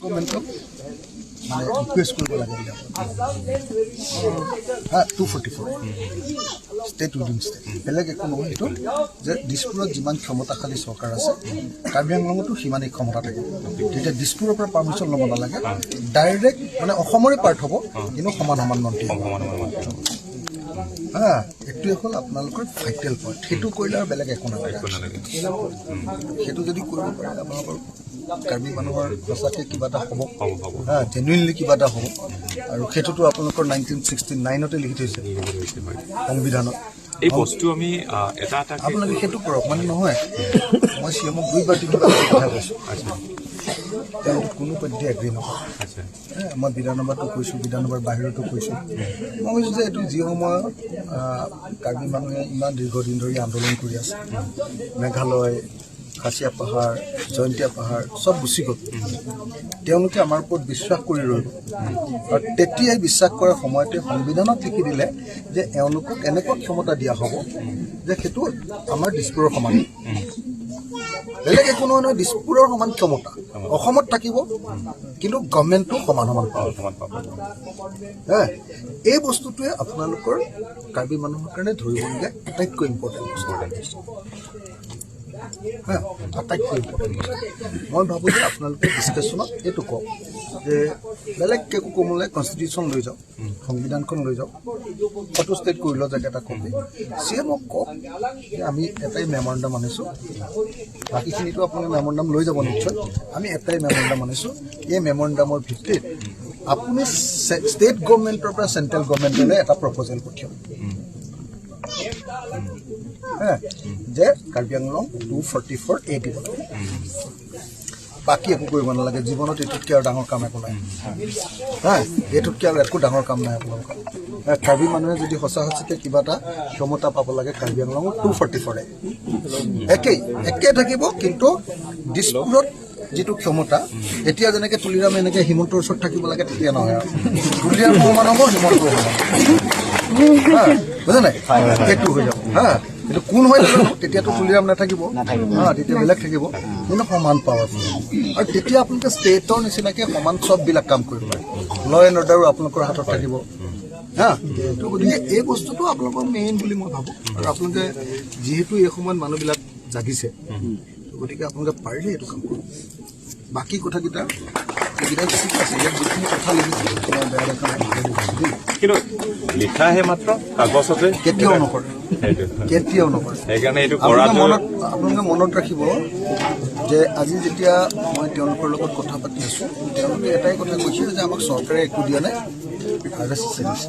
গভৰ্ণমেণ্টক মানে ৰিকুৱেষ্ট কৰিব লাগে বুলি। হা, 244 ষ্টেট উইদিন ষ্টেট, বেলেগ একো নহয়। সেইটো যে দিছপুৰত যিমান ক্ষমতাশালী চৰকাৰ আছে, কাৰ্বি আংলঙতো সিমানেই ক্ষমতা থাকিব। তেতিয়া দিছপুৰৰ পৰা পাৰ্মিশ্যন ল'ব নালাগে, ডাইৰেক্ট মানে অসমৰে পাৰ্ট হ'ব, কিন্তু সমান সমান মন্ত্ৰী হ'ব। সমান সমান মন্ত্ৰী হ'ব। হা, এইটোৱে হ'ল আপোনালোকৰ ভাইটেল পইণ্ট। সেইটো কৰিলে আৰু বেলেগ একো নালাগে। একো নালাগে। সেইটো যদি কৰিব পাৰে, আপোনালোকৰ কাৰ্বি মানুহৰ সঁচাকৈ কিবা এটা হ'ব। হ'ব হ'ব। হা, জেনুইনলি কিবা এটা হ'ব। আৰু সেইটোতো আপোনালোকৰ 1969তে লিখি থৈছে লিখি থৈছে, হয়। সংবিধানত। এই বস্তু আমি এটা এটাকে আপোনালোকে সেইটো কৰক। মানে নহয়, মই চি এমক দুইবাৰ তিনিবাৰ কথা কৈছোঁ। তেওঁলোক কোনো পধ্যে এগ্ৰী নকৰে। মই বিধানসভাতো কৈছোঁ, বিধানসভাৰ বাহিৰতো কৈছোঁ। মই কৈছোঁ যে এইটো যি সময়ত কাৰ্বি মানুহে ইমান দীৰ্ঘদিন ধৰি আন্দোলন কৰি আছে, মেঘালয়, খাচীয়া পাহাৰ, জয়ন্তীয়া পাহাৰ চব গুচি গ'ল, তেওঁলোকে আমাৰ ওপৰত বিশ্বাস কৰি ৰৈ গ'ল। আৰু তেতিয়াই বিশ্বাস কৰাৰ সময়তে সংবিধানত লিখি দিলে যে এওঁলোকক এনেকুৱা ক্ষমতা দিয়া হ'ব যে সেইটো আমাৰ দিছপুৰৰ সমান, বেলেগ একো নহয় নহয়, দিছপুৰৰ সমান ক্ষমতা অসমত থাকিব, কিন্তু গভমেণ্টটো সমান সমান পাব। সমান পাব। হে, এই বস্তুটোৱে আপোনালোকৰ কাৰ্বি মানুহৰ কাৰণে ধৰিবলগীয়া আটাইতকৈ ইম্পৰ্টেণ্ট বস্তু। হা, আটাইতকৈ ইম্পৰ্টেণ্ট বস্তু। মই ভাবোঁ যে আপোনালোকে ডিছকাশ্যনত এইটো কওক যে বেলেগ একো ক'বলৈ কনষ্টিটিউশ্যন লৈ যাওক, সংবিধানখন লৈ যাওক, ফটো ষ্টেট কৰি লওক এটা কপি। চি এমক কওক যে আমি এটাই মেমৰেণ্ডাম আনিছোঁ, বাকীখিনিতো আপোনালোকে মেমৰেণ্ডাম লৈ যাব নিশ্চয়। আমি এটাই মেমৰেণ্ডাম আনিছোঁ, এই মেমৰেণ্ডামৰ ভিত্তিত আপুনি ষ্টেট গভৰ্ণমেণ্টৰ পৰা চেণ্ট্ৰেল গভৰ্ণমেণ্টলৈ এটা প্ৰপ'জেল পঠিয়াওক, হা, যে কাৰ্বি আংলং 244A দিব লাগে। বাকী একো কৰিব নালাগে। জীৱনত এইটোতকৈ আৰু ডাঙৰ কাম একো নাই। হা, এইটোতকৈ আৰু একো ডাঙৰ কাম নাই আপোনালোকৰ। হা, কাৰ্বি মানুহে যদি সঁচা সঁচিকে কিবা এটা ক্ষমতা পাব লাগে, কাৰ্বি আংলঙত 244A একেই একে থাকিব, কিন্তু দিছপুৰত যিটো ক্ষমতা, এতিয়া যেনেকে তুলিৰামে এনেকে হিমন্তৰ ওচৰত থাকিব লাগে, তেতিয়া নহয় আৰু তুলিৰাম সমান হ'ব, হিমন্তও সমান হ'ব। হা, বুজা নাই? সেইটো হৈ যাব। হা, কিন্তু কোন হয় নাজানো, তেতিয়াতো তুলিৰাম নাথাকিব। হা, তেতিয়া বেলেগ থাকিব, কিন্তু সমান পাৱাৰফুল। আৰু তেতিয়া আপোনালোকে ষ্টেটৰ নিচিনাকে সমান চববিলাক কাম কৰিব পাৰে। ল এণ্ড অৰ্ডাৰো আপোনালোকৰ হাতত থাকিব। হা, তো গতিকে এই বস্তুটো আপোনালোকৰ মেইন বুলি মই ভাবোঁ। আৰু আপোনালোকে যিহেতু এই সময়ত মানুহবিলাক জাগিছে, তো গতিকে আপোনালোকে পাৰিলে এইটো কাম কৰক। বাকী কথাকেইটা, এইকেইটা ঠিক আছে। ইয়াত যিখিনি কথা লিখিছে, মই বেয়া দেখা নাই, ভালে দেখিছোঁ দেই। কিন্তু লিখাহে মাত্ৰ কাগজতে। কেতিয়াও নকৰে। সেইটো। কেতিয়াও নকৰে। সেইকাৰণে এইটো আপোনালোকে কৰাটো আপোনালোকে মনত ৰাখিব যে আজি যেতিয়া মই তেওঁলোকৰ লগত কথা পাতি আছোঁ, তেওঁলোকে এটাই কথা কৈছে যে আমাক চৰকাৰে একো দিয়া নাই, আৰ এছ এছে দিছে।